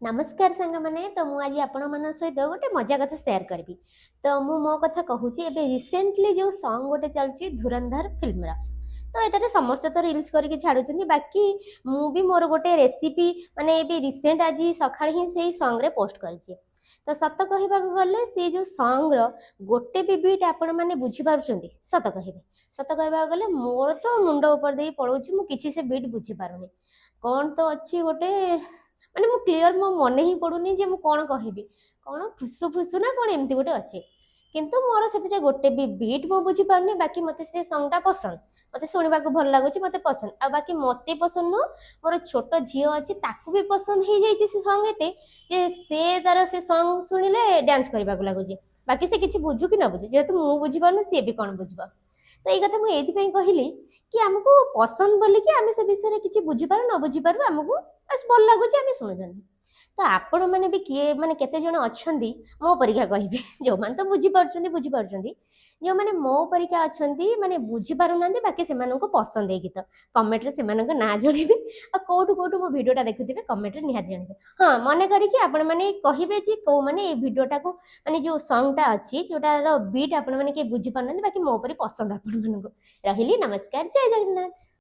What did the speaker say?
ନମସ୍କାର ସାଙ୍ଗମାନେ। ତ ମୁଁ ଆଜି ଆପଣମାନଙ୍କ ସହିତ ଗୋଟେ ମଜା କଥା ସେୟାର କରିବି। ତ ମୁଁ ମୋ କଥା କହୁଛି, ଏବେ ରିସେଣ୍ଟଲି ଯେଉଁ ସଙ୍ଗ ଗୋଟେ ଚାଲୁଛି ଧୁରନ୍ଧର ଫିଲ୍ମର, ତ ଏଟାରେ ସମସ୍ତେ ତ ରିଲ୍ସ କରିକି ଛାଡ଼ୁଛନ୍ତି। ବାକି ମୁଁ ବି ମୋର ଗୋଟେ ରେସିପି ମାନେ ଏବେ ରିସେଣ୍ଟ ଆଜି ସକାଳେ ହିଁ ସେଇ ସଙ୍ଗରେ ପୋଷ୍ଟ କରିଛି। ତ ସତ କହିବାକୁ ଗଲେ, ସେ ଯେଉଁ ସଙ୍ଗର ଗୋଟେ ବି ବିଟ୍ ଆପଣମାନେ ବୁଝିପାରୁଛନ୍ତି? ସତ କହିବେ। ସତ କହିବାକୁ ଗଲେ, ମୋର ତ ମୁଣ୍ଡ ଉପରେ ଦେଇ ପଳଉଛି। ମୁଁ କିଛି ସେ ବିଟ୍ ବୁଝିପାରୁନି। କ'ଣ ତ ଅଛି ଗୋଟେ, ମାନେ ମୁଁ କ୍ଲିଅର ମୋ ମନେ ହିଁ ପଡ଼ୁନି ଯେ ମୁଁ କ'ଣ କହିବି। କ'ଣ ଫୁସୁ ଫୁସୁ ନା କ'ଣ ଏମିତି ଗୋଟେ ଅଛି, କିନ୍ତୁ ମୋର ସେଥିରେ ଗୋଟେ ବି ବିଟ୍ ମୁଁ ବୁଝିପାରୁନି। ବାକି ମୋତେ ସେ ସଙ୍ଗଟା ପସନ୍ଦ, ମୋତେ ଶୁଣିବାକୁ ଭଲ ଲାଗୁଛି, ମୋତେ ପସନ୍ଦ। ଆଉ ବାକି ମୋତେ ପସନ୍ଦ ନୁହଁ, ମୋର ଛୋଟ ଝିଅ ଅଛି, ତାକୁ ବି ପସନ୍ଦ ହେଇଯାଇଛି ସେ ସଙ୍ଗ ଏତେ ଯେ ସେ ତାର ସେ ସଙ୍ଗ ଶୁଣିଲେ ଡ୍ୟାନ୍ସ କରିବାକୁ ଲାଗୁଛି। ବାକି ସେ କିଛି ବୁଝୁ କି ନ ବୁଝୁ, ଯେହେତୁ ମୁଁ ବୁଝିପାରୁନି, ସିଏ ବି କ'ଣ ବୁଝିବ? ତ ଏଇ କଥା ମୁଁ ଏଇଥିପାଇଁ କହିଲି କି ଆମକୁ ପସନ୍ଦ ବୋଲିକି ଆମେ ସେ ବିଷୟରେ କିଛି ବୁଝିପାରୁ ନ ବୁଝିପାରୁ, ଆମକୁ ବାସ୍ ଭଲ ଲାଗୁଛି, ଆମେ ଶୁଣୁଛନ୍ତି। ତ ଆପଣମାନେ ବି କିଏ ମାନେ କେତେ ଜଣ ଅଛନ୍ତି ମୋ ପରିକା କହିବେ। ଯେଉଁମାନେ ତ ବୁଝିପାରୁଛନ୍ତି, ବୁଝିପାରୁଛନ୍ତି। ଯେଉଁମାନେ ମୋ ପରିକା ଅଛନ୍ତି, ମାନେ ବୁଝିପାରୁନାହାନ୍ତି, ବାକି ସେମାନଙ୍କୁ ପସନ୍ଦ ଏଇ ଗୀତ, କମେଣ୍ଟରେ ସେମାନଙ୍କ ନାଁ ଜଣେଇବେ। ଆଉ କୋଉଠୁ କୋଉଠୁ ମୋ ଭିଡ଼ିଓଟା ଦେଖୁଥିବେ, କମେଣ୍ଟରେ ନିହାତି ଜଣେଇବେ। ହଁ, ମନେ କରିକି ଆପଣମାନେ କହିବେ ଯେ କୋଉମାନେ ଏଇ ଭିଡ଼ିଓଟାକୁ, ମାନେ ଯେଉଁ ସଙ୍ଗଟା ଅଛି, ଯେଉଁଟାର ବିଟ୍ ଆପଣମାନେ କେହି ବୁଝିପାରୁନାହାନ୍ତି, ବାକି ମୋ ପରି ପସନ୍ଦ ଆପଣମାନଙ୍କୁ। ରହିଲି, ନମସ୍କାର, ଜୟ ଜଗନ୍ନାଥ।